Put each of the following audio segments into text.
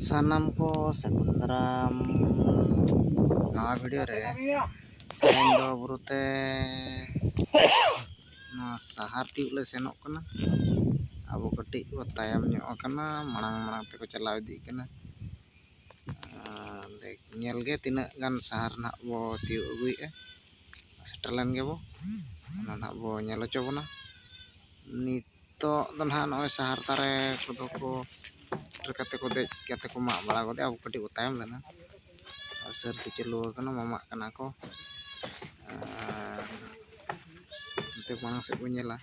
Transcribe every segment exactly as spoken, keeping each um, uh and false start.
ᱥᱟᱱᱟᱢ ᱠᱚ ᱥᱟᱹᱜᱩᱱ ᱫᱟᱨᱟᱢ᱾ ᱱᱟᱣᱟ ᱵᱷᱤᱰᱤᱭᱳ ᱨᱮ ᱛᱮᱦᱮᱧ ᱫᱚ ᱵᱩᱨᱩᱛᱮ ᱱᱚᱣᱟ ᱥᱟᱦᱟᱨ ᱛᱤᱭᱳᱜ ᱞᱮ ᱥᱮᱱᱚᱜ ᱠᱟᱱᱟ᱾ ᱟᱵᱚ ᱠᱟᱹᱴᱤᱡ ᱵᱚ ᱛᱟᱭᱚᱢ ᱧᱚᱜ ᱟᱠᱟᱱᱟ, ᱢᱟᱲᱟᱝ ᱢᱟᱲᱟᱝ ᱛᱮᱠᱚ ᱪᱟᱞᱟᱣ ᱤᱫᱤᱜ ᱠᱟᱱᱟ᱾ ᱟᱨ ᱧᱮᱞ ᱜᱮ ᱛᱤᱱᱟᱹᱜ ᱜᱟᱱ ᱥᱟᱦᱟᱨ ᱱᱟᱦᱟᱜ ᱵᱚ ᱛᱤᱭᱳᱜ ᱟᱹᱜᱩᱭᱮᱫᱼᱟ᱾ ᱥᱮᱴᱮᱨ ᱞᱮᱱ ᱜᱮᱵᱚ, ᱚᱱᱟ ᱱᱟᱦᱟᱜ ᱵᱚ ᱧᱮᱞ ᱦᱚᱪᱚ ᱵᱚᱱᱟ᱾ ᱱᱤᱛᱚᱜ ᱫᱚ ᱱᱟᱦᱟᱜ ᱱᱚᱜᱼᱚᱭ ᱥᱟᱦᱟᱨ ᱫᱟᱨᱮ ᱠᱚᱫᱚ ᱠᱚ ᱥᱮᱴᱮᱨ ᱠᱟᱛᱮ ᱠᱚ ᱫᱮᱡ ᱠᱟᱛᱮ ᱠᱚ ᱢᱟᱜ ᱵᱟᱲᱟ ᱜᱚᱫᱮᱜᱼᱟ᱾ ᱟᱵᱚ ᱠᱟᱹᱴᱤᱡ ᱵᱚ ᱛᱟᱭᱚᱢ ᱞᱮᱱᱟ᱾ ᱟᱨ ᱥᱟᱹᱨᱫᱤ ᱪᱟᱹᱞᱩ ᱟᱠᱟᱱᱟ, ᱢᱟᱢᱟᱜ ᱠᱟᱱᱟ ᱠᱚ᱾ ᱟᱨ ᱱᱚᱛᱮ ᱢᱟᱲᱟᱝ ᱥᱮᱫ ᱵᱚᱱ ᱧᱮᱞᱟ᱾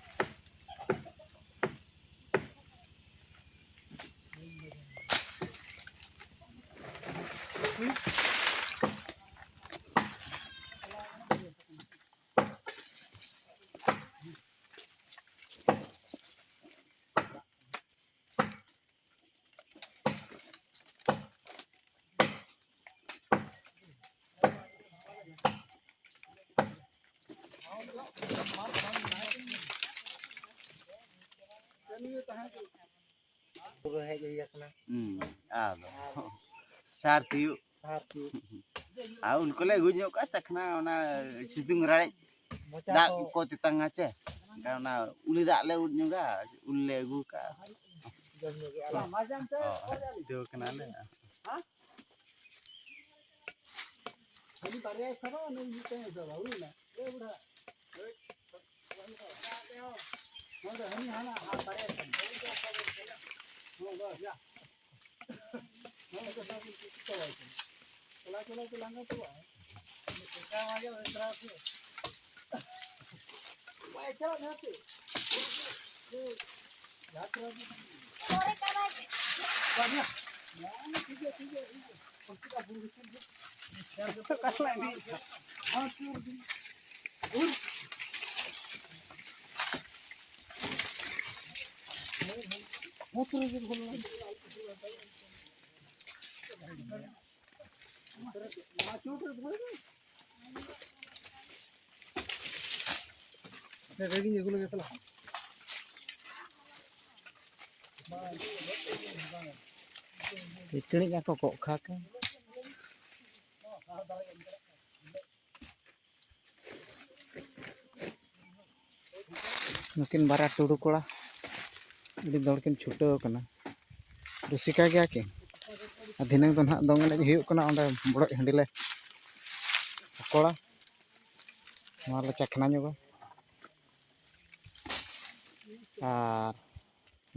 ᱯᱩᱨᱟᱹ ᱦᱮᱡ ᱦᱩᱭ ᱟᱠᱟᱱᱟ᱾ ᱦᱩᱸ, ᱟᱫᱚ ᱥᱟᱨ ᱛᱤᱭᱩᱜ᱾ ᱥᱟᱨ ᱛᱤᱭᱩᱜ᱾ ᱟᱨ ᱩᱱᱠᱩ ᱞᱮ ᱟᱹᱜᱩ ᱧᱚᱜ ᱠᱟᱜᱼᱟ ᱪᱟᱠᱷᱱᱟ, ᱚᱱᱟ ᱥᱤᱛᱩᱝ ᱨᱟᱲᱮᱡ ᱢᱚᱪᱟ ᱫᱟᱜ ᱠᱚ᱾ ᱠᱚ ᱛᱮᱛᱟᱝᱟ ᱪᱮ, ᱮᱱᱠᱷᱟᱱ ᱚᱱᱟ ᱩᱞᱤ ᱫᱟᱜ ᱞᱮ ᱩᱫ ᱧᱚᱜᱟ, ᱩᱞ ᱞᱮ ᱟᱹᱜᱩ ᱠᱟᱜᱼᱟ᱾ ᱡᱚᱢ ᱧᱚᱜ ᱜᱮ ᱟᱞᱮ᱾ ᱦᱚᱸ, ᱴᱷᱤᱠᱟᱹᱣ ᱠᱟᱱᱟᱞᱮ᱾ ᱦᱮᱸ? ᱠᱷᱟᱹᱞᱤ ᱵᱟᱨᱭᱟᱭ ᱥᱟᱵᱟ, ᱱᱩᱭ ᱢᱤᱫᱴᱟᱝ ᱮ ᱥᱟᱵᱟ, ᱦᱩᱭᱱᱟ᱾ ᱮ ᱵᱩᱰᱷᱟ᱾ ᱱᱚᱰᱮ ᱦᱟᱹᱱᱤ ᱦᱟᱱᱟ ᱦᱟᱛ ᱵᱟᱨᱭᱟᱭ ᱥᱟᱵᱟ᱾ ᱦᱚᱸ, ᱵᱟᱥ, ᱭᱟ᱾ ᱱᱚᱰᱮ ᱫᱚ ᱥᱟᱵ ᱪᱟᱵᱟᱭ ᱠᱟᱱᱟ᱾ ᱪᱟᱞᱟᱣ, ᱪᱟᱞᱟᱣ ᱛᱮ ᱞᱟᱸᱜᱟ ᱪᱟᱵᱟᱜᱼᱟ᱾ ᱵᱟᱭ ᱪᱟᱞᱟᱜ ᱠᱟᱱᱟ ᱛᱚ᱾ ᱤᱠᱲᱤᱡ ᱟᱠᱚ ᱠᱚᱜ ᱠᱷᱟ ᱠᱚ᱾ ᱱᱩᱠᱤᱱ ᱵᱟᱨᱭᱟ ᱴᱩᱰᱩ ᱠᱚᱲᱟ ᱟᱹᱰᱤ ᱫᱚᱲ ᱠᱤᱱ ᱪᱷᱩᱴᱟᱹᱣ ᱟᱠᱟᱱᱟ, ᱨᱩᱥᱤᱠᱟ ᱜᱮᱭᱟ ᱠᱤᱱ᱾ ᱟᱨ ᱫᱷᱤᱱᱟᱹᱝ ᱫᱚ ᱱᱟᱦᱟᱜ ᱫᱚᱝ ᱮᱱᱮᱡ ᱦᱩᱭᱩᱜ ᱠᱟᱱᱟ, ᱚᱸᱰᱮ ᱵᱚᱲᱚᱡ ᱦᱟᱺᱰᱤ ᱞᱮ ᱯᱚᱠᱚᱲᱟ, ᱱᱚᱣᱟ ᱞᱮ ᱪᱟᱠᱷᱱᱟ ᱧᱚᱜᱟ᱾ ᱟᱨ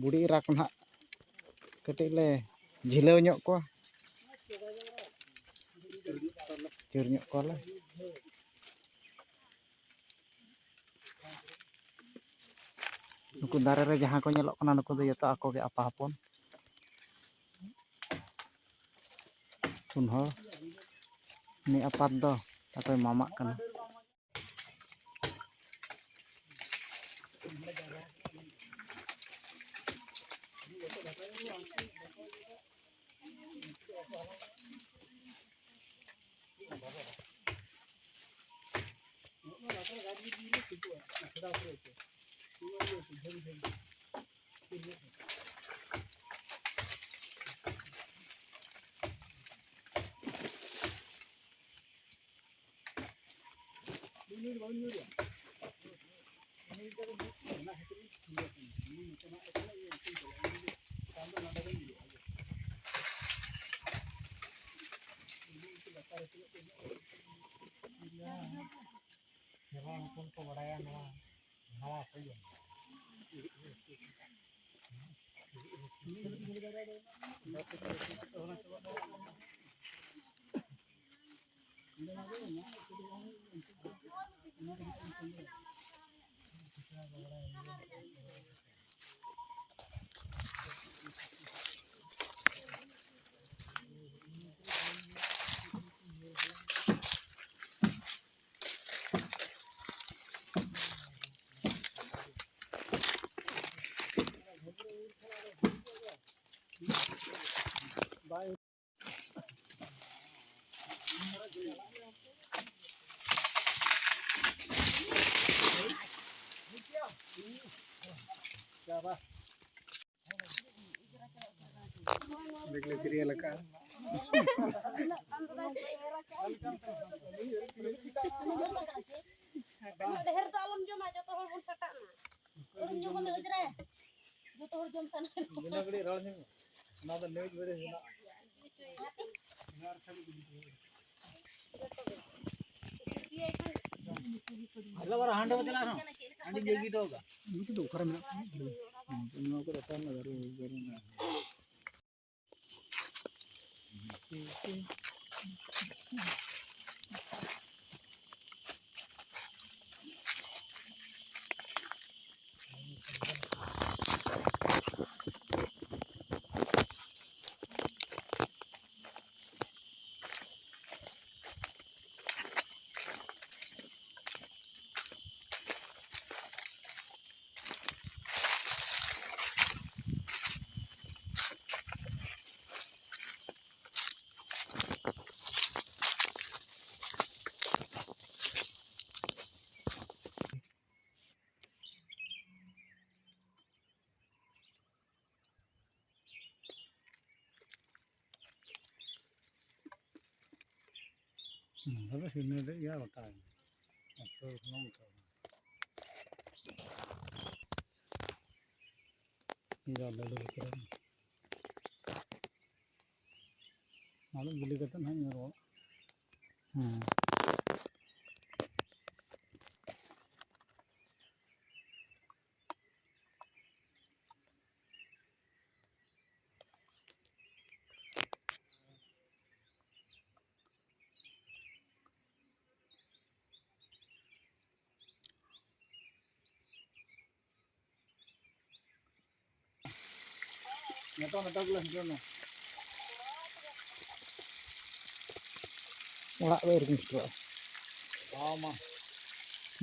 ᱵᱩᱰᱷᱤ ᱮᱨᱟ ᱠᱚ ᱱᱟᱦᱟᱜ ᱠᱟᱹᱴᱤᱡ ᱞᱮ ᱡᱷᱤᱞᱟᱹᱣ ᱧᱚᱜ ᱠᱚᱣᱟ, ᱪᱩᱨ ᱧᱚᱜ ᱠᱚᱣᱟᱞᱮ᱾ ᱱᱩᱠᱩ ᱫᱟᱨᱮ ᱨᱮ ᱡᱟᱦᱟᱸ ᱠᱚ ᱧᱮᱞᱚᱜ ᱠᱟᱱᱟ, ᱱᱩᱠᱩ ᱫᱚ ᱡᱚᱛᱚ ᱟᱠᱚ ᱜᱮ ᱟᱯᱟ ᱦᱚᱯᱚᱱ᱾ ᱯᱩᱱ ᱦᱚᱲ᱾ ᱩᱱᱤ ᱟᱯᱟᱛ ᱫᱚ ᱛᱟᱠᱚᱭ ᱢᱟᱢᱟᱜ ᱠᱟᱱᱟ᱾ ᱥᱮᱨᱣᱟ ᱦᱚᱯᱚᱱ ᱠᱚ ᱵᱟᱲᱟᱭᱟ ᱱᱚᱣᱟ ᱱᱟᱣᱟ ᱯᱨᱚᱡᱚᱱᱢᱚ᱾ ᱞᱮ ᱥᱤᱨᱤᱭᱟᱞ ᱟᱠᱟᱫᱼᱟ᱾ ᱰᱷᱮᱨ ᱫᱚ ᱟᱞᱚᱢ ᱡᱚᱢᱟ, ᱡᱚᱛᱚ ᱦᱚᱲ ᱵᱚᱱ ᱥᱟᱴᱟᱜ ᱢᱟ᱾ ᱟᱹᱨᱩᱵ ᱧᱚᱜᱚᱜ ᱢᱮ ᱚᱡᱽᱨᱟ᱾ ᱡᱚᱛᱚ ᱦᱚᱲ ᱡᱚᱢ ᱥᱟᱱᱟ᱾ ᱵᱤᱱᱟᱹ ᱜᱷᱟᱹᱲᱤᱡ ᱨᱚᱲ ᱧᱚᱜ ᱢᱮ᱾ ᱚᱱᱟ ᱫᱚ ᱱᱤᱭᱩᱡᱽ ᱵᱷᱤᱰᱤᱭᱳ ᱦᱮᱱᱟᱜ᱾ ᱡᱚᱛᱚ ᱜᱮ᱾ ᱦᱟᱸᱰᱮ ᱵᱚ ᱪᱟᱞᱟᱜ ᱨᱮᱦᱚᱸ, ᱦᱟᱸᱰᱮ ᱡᱮ ᱜᱤᱰᱚ ᱠᱟᱜ᱾ ᱱᱩᱠᱩ ᱫᱚ ᱚᱠᱟᱨᱮ ᱢᱮᱱᱟᱜ ᱠᱚᱣᱟ? ᱱᱚᱣᱟ ᱠᱚᱨᱮ ᱚᱠᱟ ᱨᱮᱱᱟᱜ ᱫᱟᱨᱮ? ᱱᱚᱣᱟ ᱫᱚ ᱥᱤᱨᱱᱟᱹ ᱨᱮᱭᱟᱜ ᱜᱮᱭᱟ ᱜᱚᱴᱟ ᱜᱮ᱾ ᱚᱠᱛᱚ ᱠᱷᱚᱱᱟᱜ ᱚᱱᱠᱟ ᱜᱮ᱾ ᱡᱟ ᱞᱟᱹᱰᱩ ᱠᱚᱨᱮ᱾ ᱚᱱᱟ ᱫᱚ ᱵᱤᱞᱤ ᱠᱟᱛᱮ ᱦᱟᱸᱜ ᱧᱮᱞᱚᱜᱼᱟ᱾ ᱦᱮᱸ᱾ ᱱᱤᱛᱚᱜ, ᱱᱤᱛᱚᱜ ᱜᱮᱞᱮ ᱦᱤᱡᱩᱜ ᱢᱮ᱾ ᱚᱲᱟᱜ ᱫᱚ ᱮᱨᱮᱧ ᱦᱚᱴᱚ ᱠᱟᱜᱼᱟ᱾ ᱦᱚᱸ, ᱢᱟ᱾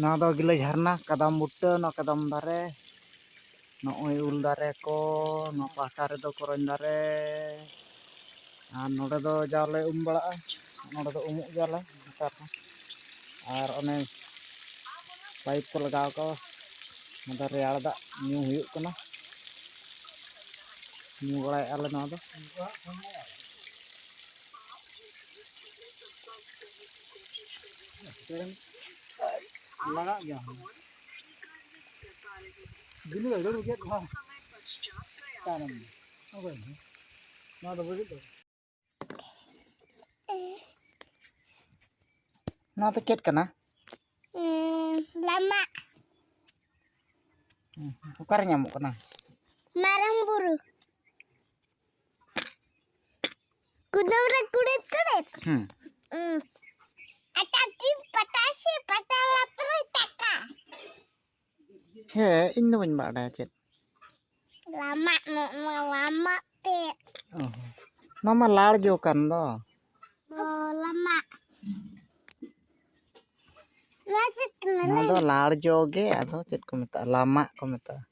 ᱱᱚᱣᱟ ᱫᱚ ᱜᱤᱞᱟᱹ ᱡᱷᱟᱨᱱᱟ, ᱠᱟᱫᱟᱢ ᱵᱩᱴᱟᱹ, ᱱᱚᱣᱟ ᱠᱟᱫᱟᱢ ᱫᱟᱨᱮ, ᱱᱚᱜᱼᱚᱭ ᱩᱞ ᱫᱟᱨᱮ ᱠᱚ, ᱱᱚᱣᱟ ᱯᱟᱦᱴᱟ ᱨᱮᱫᱚ ᱠᱚᱨᱚᱧ ᱫᱟᱨᱮ, ᱟᱨ ᱱᱚᱰᱮ ᱫᱚ ᱡᱟᱞᱮ ᱩᱢ ᱵᱟᱲᱟᱜᱼᱟ, ᱱᱚᱰᱮ ᱫᱚ ᱩᱢᱩᱜ ᱜᱮᱭᱟᱞᱮ ᱱᱮᱛᱟᱨ ᱦᱚᱸ᱾ ᱟᱨ ᱚᱱᱮ ᱯᱟᱭᱤᱯ ᱠᱚ ᱞᱟᱜᱟᱣ ᱠᱟᱜᱼᱟ, ᱚᱱᱟ ᱫᱚ ᱨᱮᱭᱟᱲ ᱫᱟᱜ ᱧᱩ ᱦᱩᱭᱩᱜ ᱠᱟᱱᱟ᱾ ᱧᱩ ᱵᱟᱲᱟᱭᱮᱫᱼᱟ ᱞᱮ ᱱᱚᱣᱟ ᱫᱚ᱾ ᱞᱟᱜᱟᱜ ᱜᱮᱭᱟ᱾ ᱵᱤᱞᱤ ᱫᱚ ᱡᱟᱹᱨᱩᱲ ᱜᱮᱫ ᱠᱚᱣᱟ᱾ ᱛᱟᱭᱱᱚᱢ ᱫᱚ᱾ ᱚᱠᱚᱭ? ᱱᱚᱣᱟ ᱫᱚ ᱵᱩᱡᱩᱜ ᱫᱚ᱾ ᱱᱚᱣᱟ ᱫᱚ ᱪᱮᱫ ᱠᱟᱱᱟ? ᱩᱸ, ᱞᱟᱢᱟᱜ᱾ ᱦᱩᱸ, ᱚᱠᱟᱨᱮ ᱧᱟᱢᱚᱜ ᱠᱟᱱᱟ? ᱢᱟᱨᱟᱝ ᱵᱩᱨᱩ᱾ ᱠᱩᱫᱩᱢ ᱨᱮ ᱠᱩᱲᱤᱫ ᱠᱩᱲᱤᱫ᱾ ᱦᱩᱸ᱾ ᱩᱸ, ᱟᱴᱟᱴᱤ ᱯᱟᱴᱟᱥᱤ ᱯᱟᱴᱟ ᱞᱟᱛᱨᱮ ᱴᱟᱠᱟ᱾ ᱦᱮᱸ, ᱤᱧ ᱫᱚ ᱵᱟᱹᱧ ᱵᱟᱰᱟᱭᱟ ᱪᱮᱫ᱾ ᱞᱟᱢᱟᱜ, ᱱᱚᱜᱼᱚ ᱱᱚᱣᱟ ᱞᱟᱢᱟᱜ ᱛᱮ᱾ ᱚ, ᱱᱚᱣᱟ ᱢᱟ ᱞᱟᱲ ᱡᱚ ᱠᱟᱱ ᱫᱚ᱾ ᱚ, ᱞᱟᱢᱟᱜ᱾ ᱱᱚᱣᱟ ᱪᱮᱫ ᱠᱟᱱᱟ? ᱱᱚᱣᱟ ᱞᱟᱹᱭ ᱫᱚ ᱢᱮ᱾ ᱞᱟᱲ ᱡᱚ ᱜᱮ, ᱟᱫᱚ ᱪᱮᱫ ᱠᱚ ᱢᱮᱛᱟᱜᱼᱟ? ᱞᱟᱢᱟᱜ ᱠᱚ ᱢᱮᱛᱟᱜᱼᱟ᱾